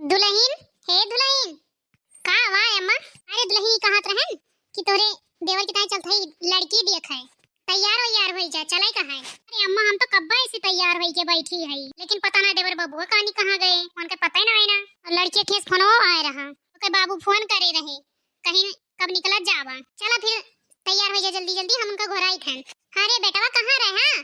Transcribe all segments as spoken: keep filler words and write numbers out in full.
दुलहिन, हे दुलहिन। का वा अम्मा? अरे दुलहिन, ई कहत रहन कि तोरे देवर के ताई चलत हई लड़की देखे। तैयार वैयार होई जा, चले कहाँ है? अरे अम्मा, हम तो कब्बा ऐसी तैयार होई के बैठी है, लेकिन पता ना देवर बबुआ कानी कहाँ गए, उनके पता ही ना है ना। और लड़की के फोनो आए रहा, ओके बाबू फोन करे रहे, कहीं कब निकलत जावा। चला फिर तैयार होई जा जल्दी जल्दी, हम उनका घोराई थन। अरे बेटवा, कहाँ रहे? हाँ?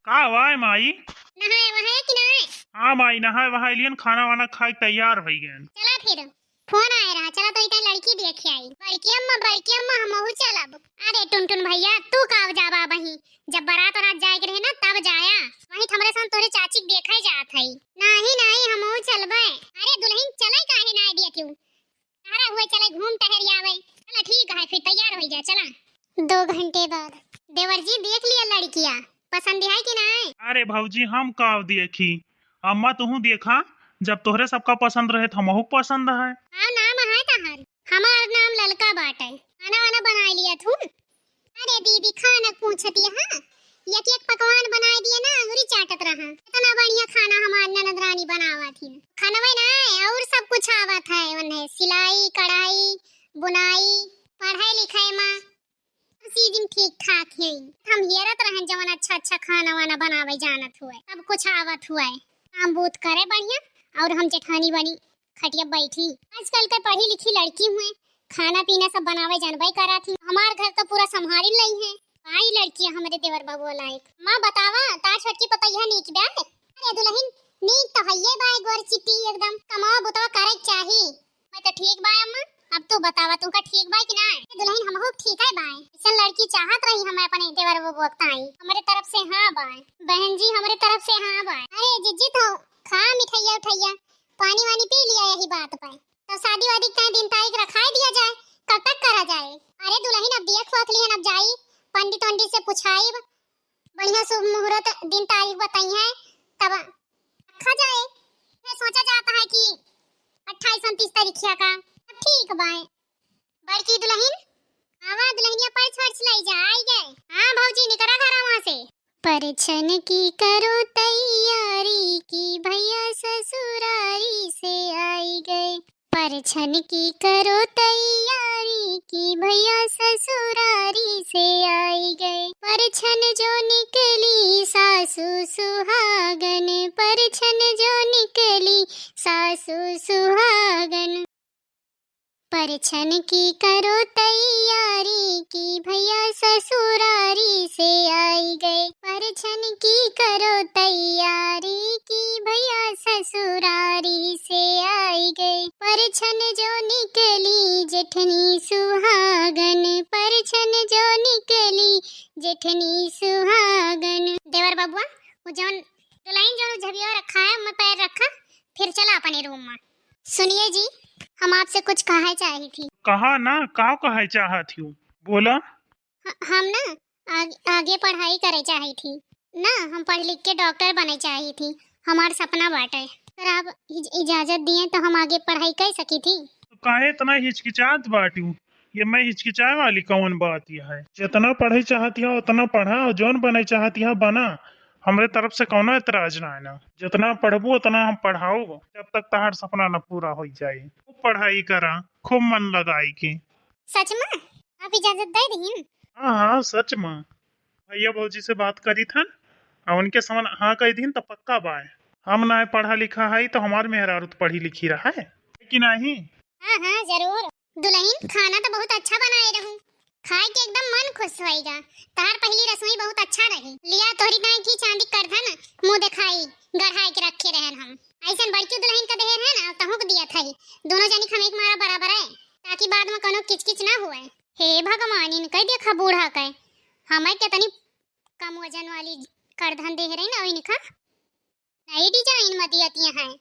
का वाय माई? नहाए वहाए कि नाय? हाँ माई, नहाए वहाए लियन, खाना वाना खाए के तैयार होई गए। चला फिर, फोन आए रहा, चला तो इतना लड़की देखे आई। बड़की अम्मा, बड़की अम्मा, हमहू चलब। अरे टुनटुन भैया, तू का जाबा बही? जब बारात रात जाए के रहे ना, तब जाया। वहीं हमरे साथ तोरे चाची के देखे जात है। नाही, नाही, हमहू चलबे। अरे दुलहिन, चले काहे ना दिया क्यों? तारा हुए चले घूम टहर आवे। चला ठीक है, फिर तैयार होई जा, चला। दो घंटे बाद। देवर जी, देख लिया लड़किया, पसंद है कि नाय? अरे भौजी, हम का देखी, अम्मा तुहू देखा, जब तोहरे सबका पसंद रहे तो हमहू के पसंद है। हाँ, नाम है तहार। हमार नाम ललका बाटे। खाना वाना बनाए लिया तू? अरे दीदी, खाना पूछती है, हाँ? एक एक पकवान बनाए दिए ना, अंगुरी चाटत रहा। इतना बढ़िया खाना हमार ननद रानी बनावत ही। खानवे ना, और सब कुछ आवत है उन्हें, सिलाई, कढ़ाई, बुनाई, पढ़ाई लिखाई में सीजन ठीक ठाक है। हम हेरत रहन जवन अच्छा अच्छा खाना वाना बनावे जानत हुए, सब कुछ आवत हुए, काम बूत करे बढ़िया, और हम जेठानी बनी खटिया बैठी। आजकल के पढ़ी लिखी लड़की हुए, खाना पीना सब बनावे जानबे करा थी। हमार घर तो पूरा संभारी लई है। आई लड़कियां हमरे देवर बबुआ लायक। माँ बतावा, तार छोटकी पतैया नीक बा? अरे दुलहिन, नीक तो हइये बा, गोर चिट्टी एकदम। कमावा बुतवा करे के चाही। मैं तो ठीक बा अम्मा, अब तू बतावा, तुमका ठीक बा कि ना? ए दुलहिन, हमहू ठीक है बा। ऐसन लड़की चाहत रही हम अपने देवर बबुआ के ताई। हमरे तरफ से हाँ बा। बहन जी, हमरे तरफ से हाँ बा। अरे जिज्जी तो खा मिठैया उठैया, पानी वानी पी लिया यही बात पे। तो शादी वादी का दिन तारीख रखाई दिया जाए, कब तक करा जाए? अरे दुलहिन, अब दिया खोख लिहन, अब जाई पंडित वंडित से पुछाई, बढ़िया शुभ मुहूर्त दिन तारीख बताई है, तब रखा जाए। ये सोचा जाता है कि अट्ठाईस उनतीस तारीखिया का। अब ठीक बाय। बड़की दुलहिन, आवा दुलहिनिया, पर्स वर्स लाई जा, आई गए। हाँ भौजी, निकरा घरवा से। परछन की करो तैयारी कि भैया ससुरारी से आई गए। परछन की करो तैयारी कि भैया ससुरारी से आई गए। परछन जो निकली सासू सुहागन, परछन जो निकली सासू सुहागन। परछन की करो तैयारी कि भैया ससुरारी से आई गए। परछन की करो तैयारी कि भैया ससुरारी से आई गए। परछन जो निकली जेठनी सुहागन, परछन जो निकली जेठनी सुहागन। देवर बबुआ, वो जौन दुलहिन जौन झबिया रखा है, मैं पैर रखा, फिर चला अपने रूम में। सुनिए जी, हम आपसे कुछ कहे चाही थी। कहा ना, का कहे चाहत हो? बोला। ह-, हम ना आग-, आगे पढ़ाई करे चाही थी ना, हम पढ़ लिख के डॉक्टर बने चाही थी, हमार सपना बाटे। अगर आप इज-, इजाजत दिए तो हम आगे पढ़ाई कर सकी थी। तो काहे इतना हिचकिचात बाटू? ये मैं हिचकिचाए वाली कौन बात यह है? जितना पढ़े चाहती है उतना पढ़ा, और जौन बने चाहती है बना। हमरे तरफ से कौनो एतराज ना है ना। जितना पढ़बू उतना हम पढ़ाऊ, जब तक तहार सपना न पूरा हो जाए। खूब पढ़ाई करा, खूब मन लगाई के। सच में? आप इजाजत दे दीन? हाँ, हाँ, सच में। भैया भौजी से बात करी थन, और उनके समन हाँ कह दीन तो पक्का बाय। हम ना पढ़ा लिखा है तो हमार मेहरारू तो पढ़ी लिखी रहा है कि नहीं? हाँ, हाँ, जरूर। दुलहिन, खाना तो बहुत अच्छा बनाए रहू, खाए के एकदम मन खुश होइगा। तहार पहली रसोई बहुत अच्छा रही। लिया तोहरी ताई की चांदी करधन मुंह दिखाई गढ़ाई के रखे रहन हम। ऐसन बड़की दुलहिन का देहर है ना, तहूँ के दिया था ही। दोनों जनी खमेक मारा बराबर है, ताकि बाद में कोनो किचकिच ना हुए। हे भगवान, इनका देखा बूढ़ा के, हमें कितनी कम वजन वाली करधन देह रही ना इनका। नई design में दियतिया हैं।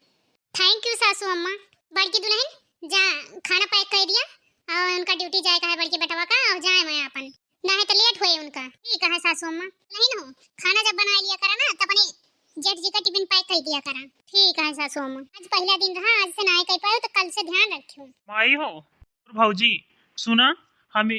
Thank you सासू अम्मा। बड़की दुलहिन, जा खाना pack कर दिया और उनका duty जाए का है बड़की बेटवा का, और जाए मैं अपन, ना है तो late हुए उनका। ठीक है सासू अम्मा। दुलहिन हो, खाना जब बनाए लिया करा ना, तब अपने जेठ जी का tiffin pack कर दिया करा। ठीक है सासू अम्मा, आज पहला दिन रहा, आज से ना कर पाए तो कल से ध्यान रखियो। माई हो, और भौजी, सुना, हम,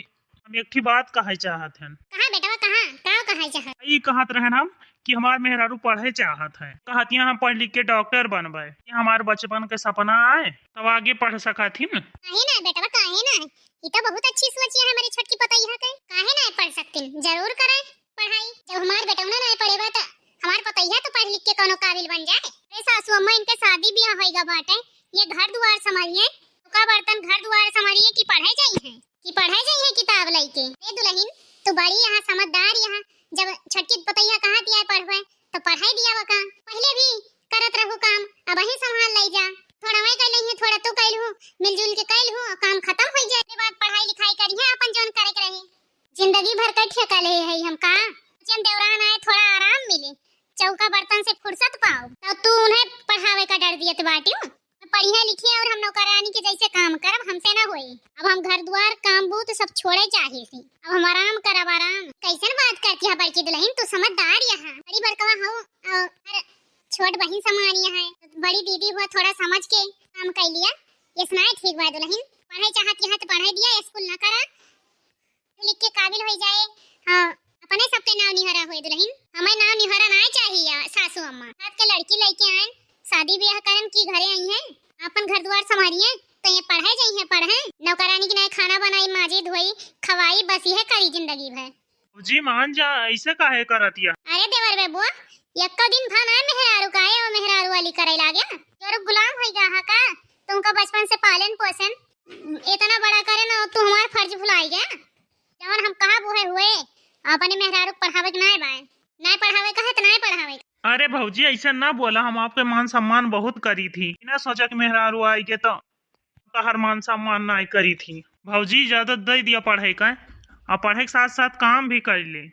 हम एक ठी बात कहे चाहत हन। कहा बेटवा, कहा? का कहे चाहत? ई कहत रहन हम कि हमार मेहरारू पढ़े चाहत है, कहतिया हम पढ़ लिख के डॉक्टर बनबे, कि हमार बचपन के सपना आए, तब आगे पढ़ सकत ही न। काहे ना बेटवा, काहे ना? ई तो बहुत अच्छी सोच है हमारी छोटकी पतैया के। काहे ना पढ़ सकतिन, जरूर करे पढ़ाई। जब हमार बेटौना ना पढ़े बा त हमार पतैया तो पढ़ लिख के कोनो काबिल बन जाए। अरे सासू अम्मा, इनके शादी ब्याह होइगा बाटे, ये घर दुआर संभालिए, चौका बर्तन घर दुआर संभालिए कि पढ़े जाई है, कि पढ़े जाई है किताब लइके। ए दुलहिन, तू बड़ी यहाँ समझदार यहाँ, जब छोटकी पतैया कहा दिया पढ़बे तो पढ़ाई दिया बका। पहले भी करत रहू काम, अबही संभाल लई जा। थोड़ा वही कर लइहे, थोड़ा तू कैल हूँ, मिलजुल के कैल हूँ, काम खत्म हो जाए। के बाद पढ़ाई लिखाई करिहे अपन जौन करे के रही। जिंदगी भर का ठेका ले है हम का? जन देवरान आए, थोड़ा आराम मिले, चौका बर्तन से फुर्सत पाओ, तो तू उन्हें पढ़ावे का डर दियत बाटियो। पढ़िया लिखिया और हम नौकरानी के जैसे काम करब, हमसे ना होई। अब हम घर द्वार काम बूत सब छोड़े चाहिए थी, अब हम आराम करब, आराम। कैसन बात करती है बड़की दुलहिन, तू समझदार यहाँ, बड़ी बड़कवा हो और छोट बहिन समान यहाँ है, बड़ी दीदी हुआ, थोड़ा समझ के काम कर लिया। ये सुनाए ठीक बा दुलहिन, पढ़े चाहत यहाँ तो पढ़े दिया, स्कूल ना करा, लिख के काबिल हो जाए। हाँ, अपने सबके नाव निहरा होए दुलहिन, हमें नाव निहरा ना चाहिए सासू अम्मा। हाथ के लड़की लेके आए, शादी ब्याह करन की घरे आई हैं, अपन घर द्वार संभालिए, तो ये पढ़े जाई है, पढ़े, नौकरानी की नहीं खाना बनाई, माजी धोई, खवाई, बस यह करी जिंदगी भर। जी मान जा, ऐसे काहे करतिया? अरे देवर बेबुआ, यक्को दिन भा ना मेहरारू का आए, वो मेहरारू वाली करे लागे। तोर गुलाम होई गा हा का? तुमका बचपन से पालन पोषण इतना बड़ा करे ना, तू हमार फर्ज भुलाई गया। जवन हम कहा वो है हुए, अपने मेहरारू के पढ़ावे के नाय बाय, नाय पढ़ावे का है तो नाय पढ़ावे का। अरे भौजी, ऐसा ना बोला, हम आपके मान सम्मान बहुत करी थी, बिना सोचा कि मेहरारू आई के तो तहर मान सम्मान नाय करी थी। भौजी, इजाजत दे दिया पढ़े का, आ पढ़े के साथ साथ काम भी कर ले।